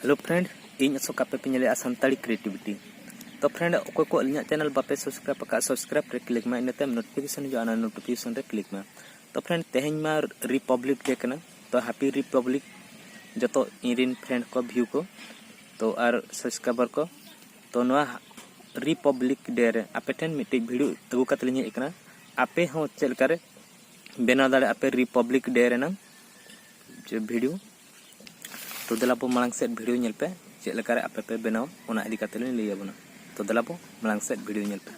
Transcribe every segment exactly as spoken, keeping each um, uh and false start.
Hello friend, ᱤᱧ ᱚᱥᱳᱠ, ᱟᱯᱮ ᱯᱮ ᱧᱮᱞᱮᱜᱼᱟ ᱥᱟᱱᱛᱟᱲᱤ Creativity᱾ ᱛᱚ friend, ᱚᱠᱚᱭ ᱠᱚ ᱟᱹᱞᱤᱧᱟᱜ channel ᱵᱟᱯᱮ subscribe ᱟᱠᱟᱫ, subscribe ᱨᱮ click ᱢᱟ, ᱤᱱᱟᱹ ᱛᱟᱭᱚᱢ notification ᱦᱤᱡᱩᱜᱼᱟ, ᱚᱱᱟ notification ᱨᱮ click ᱢᱟ᱾ ᱛᱚ friend, ᱛᱮᱦᱮᱧ ᱢᱟ Republic Day ᱠᱟᱱᱟ, ᱛᱚ happy Republic ᱡᱚᱛᱚ ᱤᱧ ᱨᱮᱱ friend ᱠᱚ, view ᱠᱚ, ᱛᱚ ᱟᱨ subscriber ᱠᱚ᱾ ᱛᱚ ᱱᱚᱣᱟ Republic Day ᱨᱮ ᱟᱯᱮ ᱴᱷᱮᱱ ᱢᱤᱫᱴᱤᱡ video ᱟᱹᱜᱩ ᱠᱟᱛᱮ ᱞᱤᱧ ᱦᱮᱡ ᱟᱠᱟᱱᱟ, ᱟᱯᱮ ᱦᱚᱸ ᱪᱮᱫ ᱞᱮᱠᱟᱨᱮ ᱵᱮᱱᱟᱣ ᱫᱟᱲᱮᱭᱟᱜᱼᱟ ᱯᱮ Republic Day ᱨᱮᱱᱟᱝ ᱡᱮ video᱾ ᱛᱚ ᱫᱮᱞᱟ ᱵᱚ ᱢᱟᱲᱟᱝ ᱥᱮᱫ video ᱧᱮᱞ ᱯᱮ, ᱪᱮᱫ ᱞᱮᱠᱟᱨᱮ ᱟᱯᱮ ᱯᱮ ᱵᱮᱱᱟᱣᱟ ᱚᱱᱟ ᱤᱫᱤ ᱠᱟᱛᱮ ᱞᱤᱧ ᱞᱟᱹᱭ ᱟᱵᱚᱱᱟ᱾ ᱛᱚ ᱫᱮᱞᱟ ᱵᱚ ᱢᱟᱲᱟᱝ ᱥᱮᱫ video ᱧᱮᱞ ᱯᱮ᱾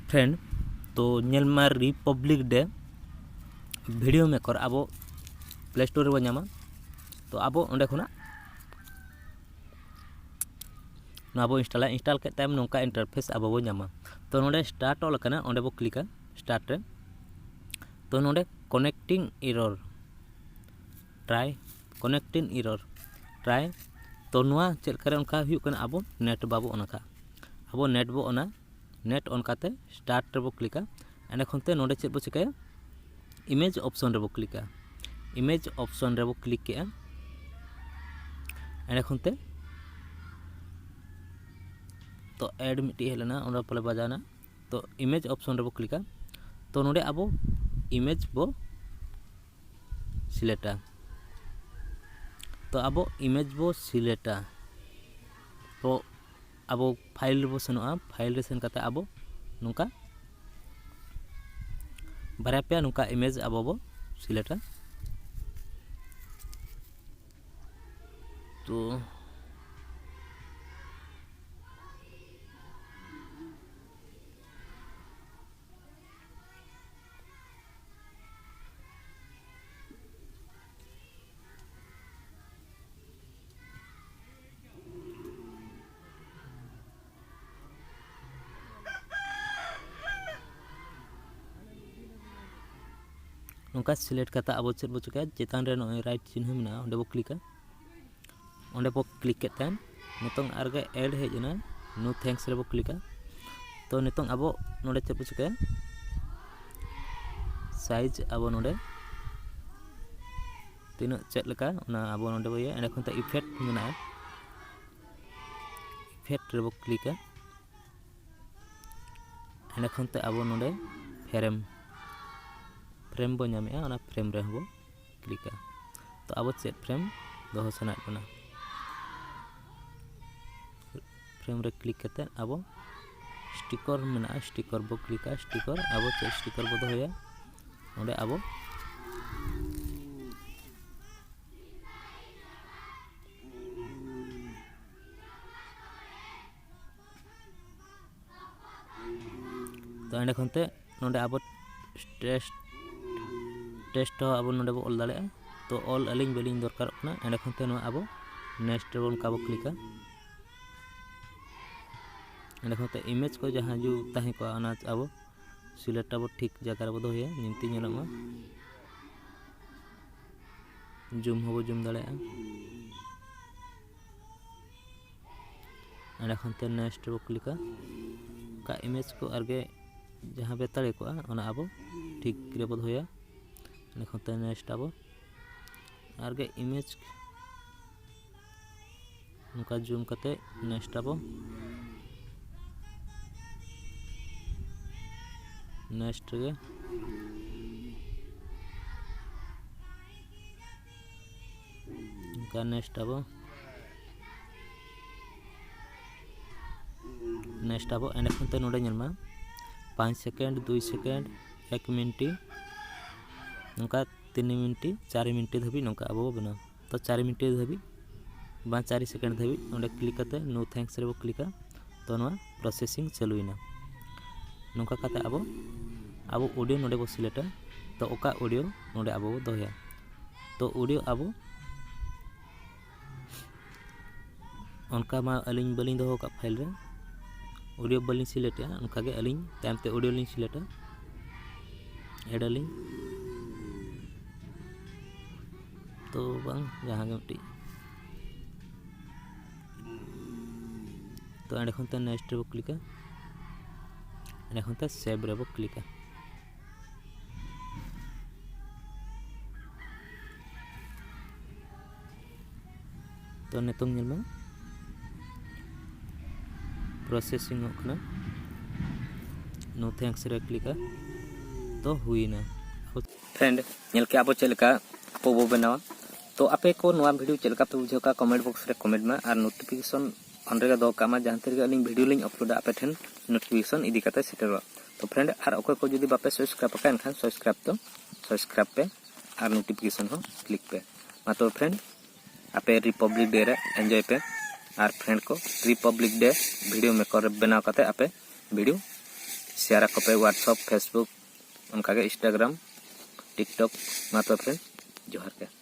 Friend, ᱛᱚ ᱧᱮᱞ ᱢᱟ Republic Day video maker ᱟᱵᱚ Play Store ᱨᱮᱵᱚ ᱧᱟᱢᱟ᱾ ᱛᱚ ᱟᱵᱚ ᱚᱸᱰᱮ ᱠᱷᱚᱱᱟᱜ ᱱᱚᱣᱟ ᱵᱚ installᱟ᱾ Install ᱠᱮᱫ ᱛᱟᱭᱚᱢ ᱱᱚᱝᱠᱟ interface ᱟᱵᱚ ᱵᱚ ᱧᱟᱢᱟ᱾ ᱛᱚ ᱱᱚᱰᱮ start ᱚᱞ ᱟᱠᱟᱱᱟ, ᱚᱸᱰᱮ ᱵᱚ clickᱟ start ᱨᱮ᱾ ᱛᱚ ᱱᱚᱰᱮ connecting error, try connecting error, try᱾ ᱛᱚ ᱱᱚᱣᱟ ᱪᱮᱫ ᱞᱮᱠᱟᱨᱮ ᱚᱱᱠᱟ ᱦᱩᱭᱩᱜ ᱠᱟᱱᱟ, ᱟᱵᱚ net ᱵᱟᱵᱚ on ᱟᱠᱟᱫᱼᱟ᱾ ᱟᱵᱚ net ᱵᱚ ᱚᱱᱟ, net on ᱠᱟᱛᱮ start ᱨᱮᱵᱚ clickᱟ᱾ ᱮᱸᱰᱮ ᱠᱷᱚᱱ ᱛᱮ ᱱᱚᱰᱮ ᱪᱮᱫ ᱵᱚ ᱪᱤᱠᱟᱹᱭᱟ, image option ᱨᱮᱵᱚ clickᱟ᱾ Image option ᱨᱮᱵᱚ click ᱠᱮᱜᱼᱟ᱾ ᱮᱸᱰᱮ ᱠᱷᱚᱱ ᱛᱮ ᱛᱚ add ᱢᱤᱫᱴᱤᱡ ᱦᱮᱡ ᱞᱮᱱᱟ, ᱚᱸᱰᱮ ᱯᱟᱞᱮ ᱵᱟᱡᱟᱣ ᱮᱱᱟ᱾ ᱛᱚ image option ᱨᱮᱵᱚ clickᱟ᱾ ᱛᱚ ᱱᱚᱰᱮ ᱟᱵᱚ image ᱵᱚ selectᱟ᱾ ᱛᱚ ᱟᱵᱚ image ᱵᱚ selectᱟ᱾ ᱛᱚ ᱟᱵᱚ file ᱨᱮᱵᱚ ᱥᱮᱱᱚᱜᱼᱟ᱾ File ᱨᱮ ᱥᱮᱱ ᱠᱟᱛᱮ ᱟᱵᱚ ᱱᱚᱝᱠᱟ ᱵᱟᱨᱭᱟ ᱯᱮᱭᱟ ᱱᱚᱝᱠᱟ image ᱟᱵᱚ ᱵᱚ selectᱟ᱾ ᱛᱚ ᱱᱚᱝᱠᱟ ᱥᱤᱞᱮᱠᱴ ᱠᱟᱛᱮ ᱟᱵᱚ ᱪᱮᱫ ᱵᱚ ᱪᱤᱠᱟᱹᱭᱟ, ᱪᱮᱛᱟᱱ ᱨᱮ ᱱᱚᱜᱼᱚᱭ ᱨᱟᱭᱤᱴ ᱪᱤᱱᱦᱟᱹ ᱢᱮᱱᱟᱜᱼᱟ, ᱚᱸᱰᱮ ᱵᱚ ᱠᱞᱤᱠᱟ᱾ ᱚᱸᱰᱮ ᱵᱚ ᱠᱞᱤᱠ ᱠᱮᱫ ᱠᱷᱟᱱ ᱱᱤᱛᱚᱝ ᱟᱨᱜᱮ ᱮᱰ ᱦᱮᱡ ᱮᱱᱟ, ᱱᱳ ᱛᱷᱮᱝᱠᱥ ᱨᱮᱵᱚ ᱠᱞᱤᱠᱟ᱾ ᱛᱚ ᱱᱤᱛᱚᱝ ᱟᱵᱚ ᱱᱚᱰᱮ ᱪᱮᱫ ᱵᱚ ᱪᱤᱠᱟᱹᱭᱟ, ᱥᱟᱭᱤᱡᱽ ᱟᱵᱚ ᱱᱚᱰᱮ ᱛᱤᱱᱟᱹᱜ ᱪᱮᱫ ᱞᱮᱠᱟ ᱚᱱᱟ ᱟᱵᱚ ᱱᱚᱰᱮ ᱵᱚ ᱤᱭᱟᱹᱭᱟ᱾ ᱮᱸᱰᱮ ᱠᱷᱚᱱ ᱛᱮ ᱤᱯᱷᱮᱠᱴ ᱢᱮᱱᱟᱜᱼᱟ, ᱤᱯᱷᱮᱠᱴ ᱨᱮᱵᱚ ᱠᱞᱤᱠᱟ᱾ ᱮᱸᱰᱮ ᱠᱷᱚᱱ ᱛᱮ ᱟᱵᱚ ᱱᱚᱰᱮ ᱯᱷᱨᱮᱢ, ᱯᱷᱨᱮᱢ ᱵᱚ ᱧᱟᱢᱮᱜᱼᱟ, ᱚᱱᱟ ᱯᱷᱨᱮᱢ ᱨᱮᱦᱚᱸ ᱵᱚ ᱠᱞᱤᱠᱟ᱾ ᱛᱚ ᱟᱵᱚ ᱪᱮᱫ ᱯᱷᱨᱮᱢ ᱫᱚᱦᱚ ᱥᱟᱱᱟᱭᱮᱫ ᱵᱚᱱᱟ, ᱯᱷᱨᱮᱢ ᱨᱮ ᱠᱞᱤᱠ ᱠᱟᱛᱮ ᱟᱵᱚ ᱥᱴᱤᱠᱚᱨ ᱢᱮᱱᱟᱜᱼᱟ, ᱥᱴᱤᱠᱚᱨ ᱵᱚ ᱠᱞᱤᱠᱟ᱾ ᱥᱴᱤᱠᱚᱨ ᱟᱵᱚ ᱪᱮᱫ ᱥᱴᱤᱠᱚᱨ ᱵᱚ ᱫᱚᱦᱚᱭᱟ, ᱚᱸᱰᱮ ᱟᱵᱚ ᱛᱚ ᱮᱸᱰᱮ ᱠᱷᱚᱱ ᱛᱮ ᱱᱚᱰᱮ ᱟᱵᱚ ᱴᱮᱥᱴ, ᱴᱮᱥᱴ ᱦᱚᱸ ᱟᱵᱚ ᱱᱚᱰᱮ ᱵᱚ ᱚᱞ ᱫᱟᱲᱮᱭᱟᱜᱼᱟ᱾ ᱛᱚ ᱚᱞ ᱟᱹᱞᱤᱧ ᱵᱟᱹᱞᱤᱧ ᱫᱚᱨᱠᱟᱨᱚᱜ ᱠᱟᱱᱟ᱾ ᱮᱸᱰᱮ ᱠᱷᱚᱱ ᱛᱮ ᱱᱚᱣᱟ ᱟᱵᱚ ᱱᱮᱠᱥᱴ ᱨᱮᱵᱚ ᱚᱱᱠᱟ ᱵᱚ ᱠᱞᱤᱠᱟ᱾ ᱮᱸᱰᱮ ᱠᱷᱚᱱ ᱛᱮ ᱤᱢᱮᱡᱽ ᱠᱚ ᱡᱟᱦᱟᱸ ᱡᱩ ᱛᱟᱦᱮᱸ ᱠᱚᱜᱼᱟ, ᱚᱱᱟ ᱟᱵᱚ ᱥᱤᱞᱮᱠᱴ ᱟᱵᱚ, ᱴᱷᱤᱠ ᱡᱟᱭᱜᱟ ᱨᱮᱵᱚ ᱫᱚᱦᱚᱭᱟ, ᱡᱤᱱᱛᱤ ᱧᱮᱞᱚᱜ ᱢᱟ᱾ ᱡᱩᱢ ᱦᱚᱸᱵᱚ ᱡᱩᱢ ᱫᱟᱲᱮᱭᱟᱜᱼᱟ᱾ ᱮᱸᱰᱮ ᱠᱷᱚᱱ ᱛᱮ ᱱᱮᱠᱥᱴ ᱨᱮᱵᱚ ᱠᱞᱤᱠᱟ᱾ ᱚᱠᱟ ᱤᱢᱮᱡᱽ ᱠᱚ ᱟᱨᱜᱮ ᱡᱟᱦᱟᱸ ᱵᱮᱛᱟᱲᱮ ᱠᱚᱜᱼᱟ, ᱚᱱᱟ ᱟᱵᱚ ᱴᱷᱤᱠ ᱨᱮᱵᱚ ᱫᱚᱦᱚᱭᱟ᱾ ᱮᱸᱰᱮ ᱠᱷᱚᱱ ᱛᱮ ᱱᱮᱠᱥᱴ ᱟᱵᱚ ᱟᱨᱜᱮ ᱤᱢᱮᱡᱽ ᱱᱚᱝᱠᱟ ᱡᱩᱢ ᱠᱟᱛᱮ ᱱᱮᱠᱥᱴ ᱟᱵᱚ, ᱱᱮᱠᱥᱴ ᱨᱮᱜᱮ ᱱᱚᱝᱠᱟ ᱱᱮᱠᱥᱴ ᱟᱵᱚ, ᱱᱮᱠᱥᱴ ᱟᱵᱚ᱾ ᱮᱸᱰᱮ ᱠᱷᱚᱱ ᱛᱮ ᱱᱚᱰᱮ ᱧᱮᱞ ᱢᱟ, ᱯᱟᱸᱪ ᱥᱮᱠᱮᱱᱰ, ᱫᱩᱭ ᱥᱮᱠᱮᱱᱰ, ᱮᱠ ᱢᱤᱱᱴᱤ, ᱱᱚᱝᱠᱟ ᱛᱤᱱ ᱢᱤᱱᱴᱤ, ᱪᱟᱨ ᱢᱤᱱᱴᱤ ᱫᱷᱟᱹᱵᱤᱡ ᱱᱚᱝᱠᱟ ᱟᱵᱚ ᱵᱚ ᱵᱮᱱᱟᱣᱟ᱾ ᱛᱚ ᱪᱟᱨ ᱢᱤᱱᱴᱤ ᱫᱷᱟᱹᱵᱤᱡ ᱵᱟᱝ, ᱪᱟᱨ ᱥᱮᱠᱮᱱᱰ ᱫᱷᱟᱹᱵᱤᱡ ᱚᱸᱰᱮ ᱠᱞᱤᱠ ᱠᱟᱛᱮ ᱱᱳ ᱛᱷᱮᱝᱠᱥ ᱨᱮᱵᱚ ᱠᱞᱤᱠᱟ᱾ ᱛᱚ ᱱᱚᱣᱟ ᱯᱨᱚᱥᱮᱥᱤᱝ ᱪᱟᱹᱞᱩᱭᱮᱱᱟ᱾ ᱱᱚᱝᱠᱟ ᱠᱟᱛᱮ ᱟᱵᱚ, ᱟᱵᱚ ᱚᱰᱤᱭᱳ ᱱᱚᱰᱮ ᱵᱚ ᱥᱤᱞᱮᱠᱴᱟ᱾ ᱛᱚ ᱚᱠᱟ ᱚᱰᱤᱭᱳ ᱱᱚᱰᱮ ᱟᱵᱚ ᱵᱚ ᱫᱚᱦᱚᱭᱟ᱾ ᱛᱚ ᱚᱰᱤᱭᱳ ᱟᱵᱚ ᱚᱱᱠᱟ ᱢᱟ ᱟᱹᱞᱤᱧ ᱵᱟᱹᱞᱤᱧ ᱫᱚᱦᱚ ᱟᱠᱟᱫ ᱯᱷᱟᱭᱤᱞ ᱨᱮ, ᱚᱰᱤᱭᱳ ᱵᱟᱹᱞᱤᱧ ᱥᱤᱞᱮᱠᱴᱮᱜᱼᱟ᱾ ᱚᱱᱠᱟᱜᱮ ᱟᱹᱞᱤᱧ ᱛᱟᱭᱚᱢ ᱛᱮ ᱚᱰᱤᱭᱳ ᱞᱤᱧ ᱥᱤᱞᱮᱠᱴᱟ, ᱮᱰ ᱟᱹᱞᱤᱧ᱾ ᱛᱚ ᱵᱟᱝ, ᱡᱟᱦᱟᱸ ᱜᱮ ᱢᱤᱫᱴᱤᱡ᱾ ᱛᱚ ᱮᱸᱰᱮ ᱠᱷᱚᱱ ᱛᱮ next ᱨᱮᱵᱚ ᱠᱞᱤᱠᱟ, ᱮᱸᱰᱮ ᱠᱷᱚᱱ ᱛᱮ save ᱨᱮᱵᱚ ᱠᱞᱤᱠᱟ᱾ ᱛᱚ ᱱᱤᱛᱚᱝ ᱧᱮᱞ ᱢᱮ, processing ᱚᱜ ᱠᱟᱱᱟ᱾ No thanks ᱨᱮ ᱠᱞᱤᱠᱟ, ᱛᱚ ᱦᱩᱭᱱᱟ᱾ Friend, ᱧᱮᱞ ᱠᱮᱜᱼᱟ ᱵᱚ ᱪᱮᱫ ᱞᱮᱠᱟ ᱟᱵᱚ ᱵᱚ ᱵᱮᱱᱟᱣᱟ᱾ ᱛᱚ ᱟᱯᱮ ᱠᱚ ᱱᱚᱣᱟ video ᱪᱮᱫ ᱞᱮᱠᱟ ᱯᱮ ᱵᱩᱡᱷᱟᱹᱣ ᱠᱟᱜᱼᱟ, comment box ᱨᱮ comment ᱢᱟ, ᱟᱨ notification on ᱨᱮᱜᱮ ᱫᱚᱦᱚ ᱠᱟᱜ ᱢᱟ, ᱡᱟᱦᱟᱸ ᱛᱤ ᱨᱮᱜᱮ ᱟᱹᱞᱤᱧ video ᱞᱤᱧ uploadᱟ ᱟᱯᱮ ᱴᱷᱮᱱ notification ᱤᱫᱤ ᱠᱟᱛᱮ ᱥᱮᱴᱮᱨᱚᱜᱼᱟ᱾ ᱛᱚ friend, ᱟᱨ ᱚᱠᱚᱭ ᱠᱚ ᱡᱩᱫᱤ ᱵᱟᱯᱮ subscribe ᱟᱠᱟᱫ, ᱮᱱᱠᱷᱟᱱ subscribe ᱫᱚ subscribe ᱯᱮ ᱟᱨ notification ᱦᱚᱸ click ᱯᱮ᱾ ᱢᱟ ᱛᱚᱵᱮ friend, ᱟᱯᱮ Republic Day ᱨᱮ enjoy ᱯᱮ᱾ ᱟᱨ friend ᱠᱚ, Republic Day video maker ᱨᱮ ᱵᱮᱱᱟᱣ ᱠᱟᱛᱮ ᱟᱯᱮ video share ᱟᱠᱚ ᱯᱮ, WhatsApp, Facebook, ᱚᱱᱠᱟᱜᱮ Instagram, TikTok᱾ ᱢᱟ ᱛᱚᱵᱮ friend, ᱡᱚᱦᱟᱨ ᱜᱮ᱾